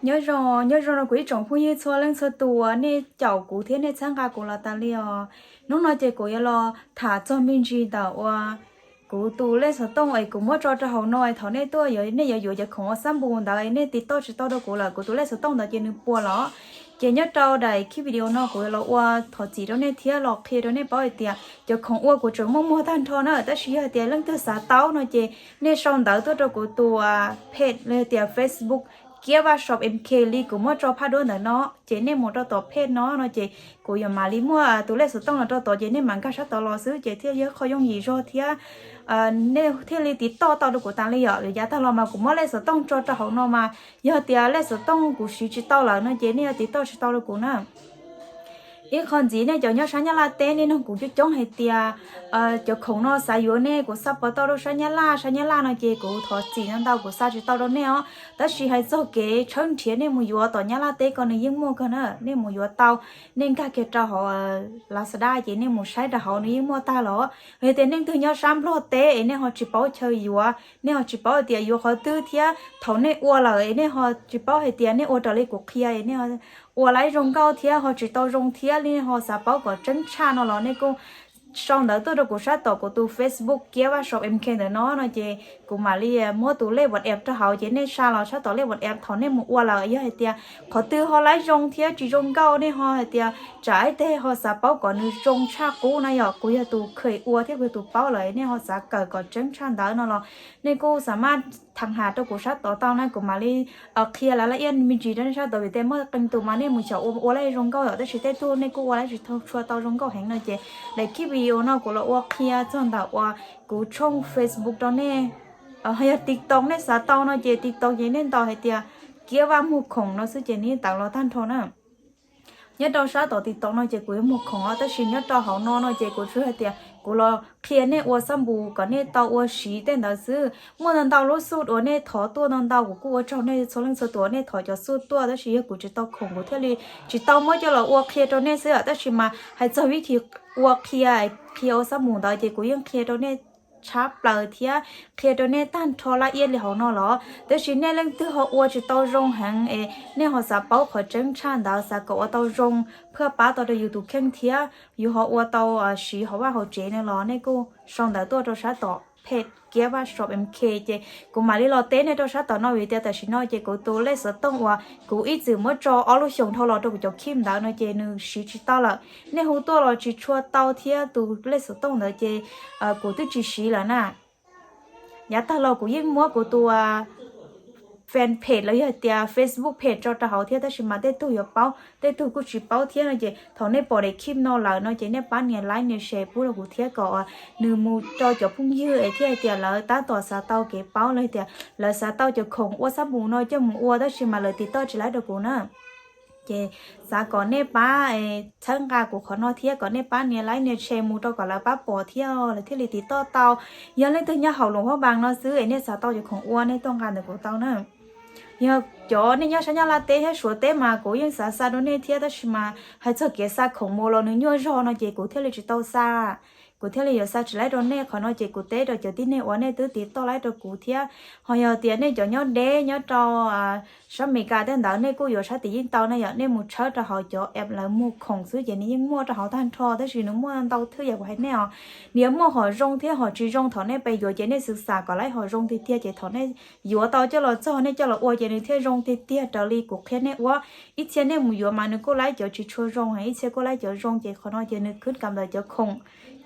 Nyob zoo, nyob zoo rau kuv ib tsoom phooj ywg txhua leej txhua tus uas nej caum kuv thiab nej txhawb nqa kuv los tas li os. Hnub no ces kuv yuav los tham txog me ntsis ntawm uas kuv tus lej xov tooj es kuv muab tso rau hauv no es thaum nej tuaj yuav, nej yuav yuav cov khoom ua xab npus ntawd es nej tiv toj tsis tau rau kuv lawm, kuv tus lej xov tooj ntawd ces nws puas los. Ces nyob rau daim clip video no kuv yuav los ua thov txim rau nej thiab los qhia rau nej paub hais tias cov khoom ua kuv tseem muaj muag tag nrho na, tab sis yog hais tias leej twg xav tau no ces nej sau ntawv tuaj rau kuv tus page los yog tias Facebook Kiab Vaj Shop M K li kuv muab tso phaj duab ntawm no, ces nej mus rau tom page no no ces kuv yuav mam li muaj tus lej xov tooj los rau tod ces nej mam nkag sab tod los xwb ces thiaj yog qhov yooj yim zog thiab nej thiaj li tiv toj tau rau kuv tas li yom. Yav tag los mas kuv muab lej xov tooj tso rau hauv no mas yog tias lej xov tooj kuv siv tsis tau lawm no ces nej yuav tiv toj tsis tau rau kuv na. Ib qho ntxiv, nej cov nyob sab Nyab Laj teb nej nug kuv coob coob hais tias cov khoom no xav yuav nej, kuv xa puas tau rau sab Nyab Laj, sab Nyab Laj no ces kuv thov txim ntau ntau kuv xa tsis tau rau nej os. Tab sis hais txog kev tshawb nrhiav nej mus yuav tom Nyab Laj teb ko nws yeej muaj kawg na, nej mus yuav tau, nej nkag kiag rau hauv Lazada ces nej mus saib rau hauv nws yeej muaj tag los. Yog tias nej leej twg nyob sab Nplog teb es nej ho tsis paub chaw yuav, nej ho tsis paub hais tias yuav qhov twg thiab thaum nej ua lawm es nej ho tsis paub hais tias nej ua raws li kuv qhia es nej ua laib zoo nkauj thiab ho tsis tau zoo thiab li, nej ho xav paub kom tseeb tshaj no los nej kuj sau ntawv tuaj rau kuv sab tom kuv tus Facebook Kiab Vaj Shop M K ntawm no no ces kuv mam li muab tus lej WhatsApp rau hauv ces nej xa los sab tom lej WhatsApp thaum nej mus ua lawm. Yog hais tias qhov twg ho laib zoo thiab tsis zoo nkauj nej ho hais tias tsam ib teg ho xav paub kom nws zoo tshaj qub na yom, kuv yog tus kheev ua thiab kuv yog tus paub lawm, nej ho xav kawm kom tseeb tshaj ntawd no los nej kuj xa maj tham has rau kuv sab tod tau na, kuv mam li qhia lawv laj iab me ntsis rau nej sab tod vim tej muaj qee tus mas nej mus xyaum ua ua laib zoo nkauj yom, tab sis tej tug nej kuj ua laib tsis tshua tau zoo nkauj heev no ces daim clip video no kuv los ua qhia txog ntawm uas kuv tshooj Facebook rau nej. Yog TikTok nej xav tau no ces TikTok ces nej ntaus hais tias Kiab Vaj Muag Khoom no xwb ces nej tawm los tag nrho na. Nyob rau sab tom TikTok no ces kuv yuav muag khoom os, tab sis nyob rau hauv no no ces kuv tsuas hais tias kuv los qhia nej ua xab npus kom nej tau ua siv tej ntawd xwb. Muaj ntau ntau lub xuj uas nej thov tuaj ntau ntau, kuv kuj ua tsaug nej txhua leej txhua tus uas nej thov cov xuj tuaj, tab sis yog kuv tsis tau khoom kuv thiaj li tsis tau muab coj los ua qhia rau nej xwb. Tab sis mas hais txog vib thi ua qhia, qhia ua xab npus ntawd ces kuv yeej qhia rau nej tshab plaws thiab qhia rau nej tag nrho laj iab li hauv no los. Tab sis nej leej twg ho ua tsis tau zoo heev es nej ho xav paub qhov tseeb tshaj ntawd, xav kom ua tau zoo, phaj pab tau rau yus tus kheej thiab yus ho ua tau siv hauv vaj hauv tsev no los nej kuj sau ntawv tuaj rau sab tom page Kiab Vaj Shop M K ces kuv mam li los teb nej rau sab tom no vim tias tam sim no ces kuv tus lej xov tooj uas kuv ib txwm muab tso ob lub xyoos dhau los rau kuv cov clip ntawd no ces nws siv tsis tau lawm. Nej hu tuaj los tsis tshua tau thiab tus lej xov tooj ntawd ces kuv twb tsis siv lawm na. Yav tag los kuv yeej muab kuv tus fanpage los yog tias Facebook page tso rau hauv thiab, tab sis mas tej tug yuav paub tej tug kuj tsis paub thiab no ces thaum nej pom daim clip no lawm no ces nej pab nias like nias share pub rau kuv thiab kom nws mus rau cov phooj ywg es thiaj hais tias lawv tab tom xav tau kev paub los tias lawv xav tau cov khoom ua xab npus no coj mus ua tab sis mas lawv tiv toj tsis laib rau kuv na. Ces xav kom nej pab txhawb nqa kuv qhov no thiab kom nej pab nias like nias share mus rau kom lawv pab pom thiab lawv thiaj li tiv toj tau. Yog leej twg nyob hauv Luam Phab Npas no xwb es nej xav tau cov khoom ua nej tuaj nqa ntawm kuv tau na. Yog cov nej nyob sab Nyab Laj teb thiab Suav teb mas kuv yeej xav xa rau nej thiab, tab sis mas hais txog kev xa khoom mus los nws nyuaj zog no ces kuv thiaj li tsis tau xa. Kuv thiaj li yuav xa tsis laib rau nej. Qhov no ces kuv teb rau cov tib neeg uas nej twb tiv toj laib rau kuv thiab. Ho yog tias nej cov nyob deb nyob rau sab Amelikas tej ntawd nej kuj yuav sab tim yeej tau na yom, nej mus tshawb rau hauv cov app lawv muag khoom xwb ces nws yeej muaj rau hauv tag nrho, tab sis nws muaj ntau thwj yam kuv hais nej os. Nws yuav muaj hom zoo thiab hom tsis zoo, thaum nej pais yuav ces nej xwv xam kom laib hom zoo tiag tiag ces thaum nej yuav tau coj los txog nej coj los ua ces nws thiaj zoo tiag tiag raws li kuv qhia nej ua. Ib txhia nej mus yuav mas nws kuj laib cov tsis tshua zoo, ib txhia kuj laib cov zoo, ces qhov no ces nws khwb kam ntawm cov khoom,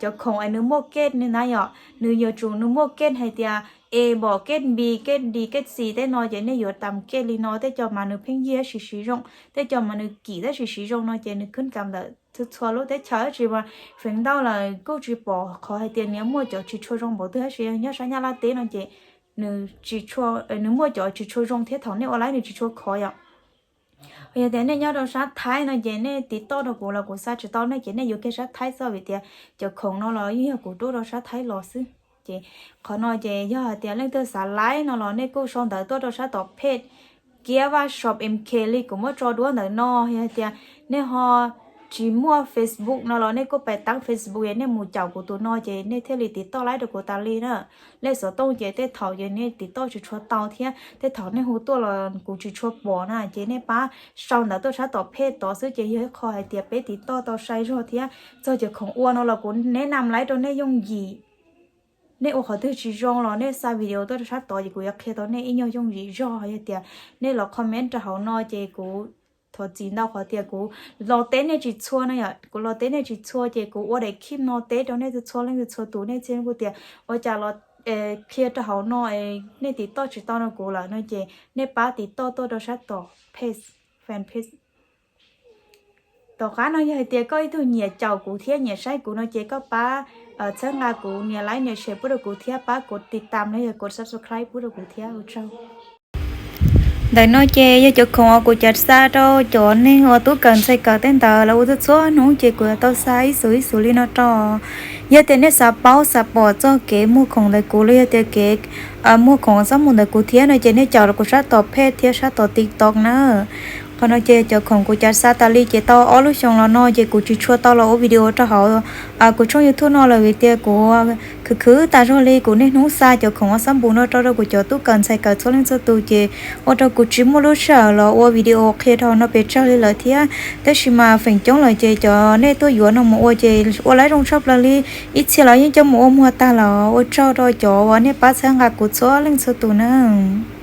cov khoom es nws muaj kej li na yom, nws yuav tsum nws muaj kej hais tias A npom kej B kej D kej C tej no ces nej yuav tam kej li no, tej co mas nws pheej yig tab sis siv zoo, tej co mas nws kim tab sis siv zoo no ces nws khwb kam ntawm txhua txhua lub teb chaws, tab sis mas feem ntau lawm kuj tsis pom qhov hais tias nws yuav muaj cov tsis tshua zoo npaum twg, tab sis nyob sab Nyab Laj teb no ces nws tsis tshua, nws muaj cov tsis tshua zoo thiab thaum nej ua laib nws tsis tshua khov yom. Yog tias nej nyob rau sab Thaib no ces nej tiv toj rau kuv los kuv xa tsis tau nej ces nej yuav kiag sab Thaib xwb vim tias cov khoom no los yeej yog kuv rub rau sab Thaib los xwb. Ces qhov no ces yog hais tias leej twg xav laib no los nej kuj sau ntawv tuaj rau sab tom page Kiab Vaj Shop M K li kuv muab tso duab ntawm no. Yog hais tias nej ho tsis muaj Facebook no los nej kuj pais taab Facebook es nej mus caum kuv tus no ces nej thiaj li tiv toj laib rau kuv tas li na. Lej xov tooj ces tej thaum ces nej tiv toj tsis tshua tau thiab, tej thaum nej hu tuaj los kuv tsis tshua pom na, ces nej pab sau ntawv tuaj sab tom phej tod xwb ces yog ib qho hais tias peb tiv toj tau sai zog thiab. Txog cov khoom ua no los kuv nev nam laib rau nej yooj yim. Nej ua qhov twg tsis zoo los nej xa video tuaj rau sab tod ces kuv yuav qhia tau nej ib nyuag yooj yim zog. Yog tias nej los comment rau hauv no ces kuv thov txim ntau qhov tias kuv los teb nej tsis txhua no yom, kuv los teb nej tsis txhua ces kuv ua daim clip no teb rau nej txhua leej txhua tus, nej txhia kuj tias ua cas los qhia rau hauv no nej tiv toj tsis tau rau kuv lawm no ces nej pab tiv toj tuaj rau sab tom page, fan page. Tom qab no yog hais tias koj ib tug nyiam caum kuv thiab nyiam saib kuv no ces koj pab txhawb nqa kuv, nias like nias share pub rau kuv thiab pab kuv tiv tam los yog kuv subscribe pub rau kuv thiab, ua tsaug. Ntawm no ces yog cov khoom uas kuv cav xa rau cov neeg uas tub kawm ntxhais kawm tej ntawd lawv ua txhua txhua hnub ces kuv yuav tau xa ib xus ib xus li no rau. Yog tias nej xav paub xav pom txog kev muag khoom ntawm kuv los yog tias kev muag khoom uas xob mus ntawm kuv thiab no ces nej caum los kuv sab tom phej thiab sab tom TikTok na. Qhov no ces cov khoom kuv cav xa tas li ces tau ob lub xyoo los no ces kuv tsis tshua tau los ua video rau hauv kuv tshooj YouTube no lawm vim tias kuv khwv khwv tas zog li. Kuv niaj hnub xa cov khoom uas xob npus no rau rau kuv cov tub kawm ntxhais kawm txhua leej txhua tus ces ua rau kuv tsis muaj lub sij hawm los ua video qhia rau hauv no pes tsawg li lawm thiab. Tab sis mas feem coob lawm ces cov nej tuaj yuav no mus ua ces ua laib zoo tshaj plaws li. Ib txhia los yeej coj mus ua muag tag lawm. Ua tsaug rau cov uas nej pab txhawb nqa kuv txhua leej txhua tus nawb.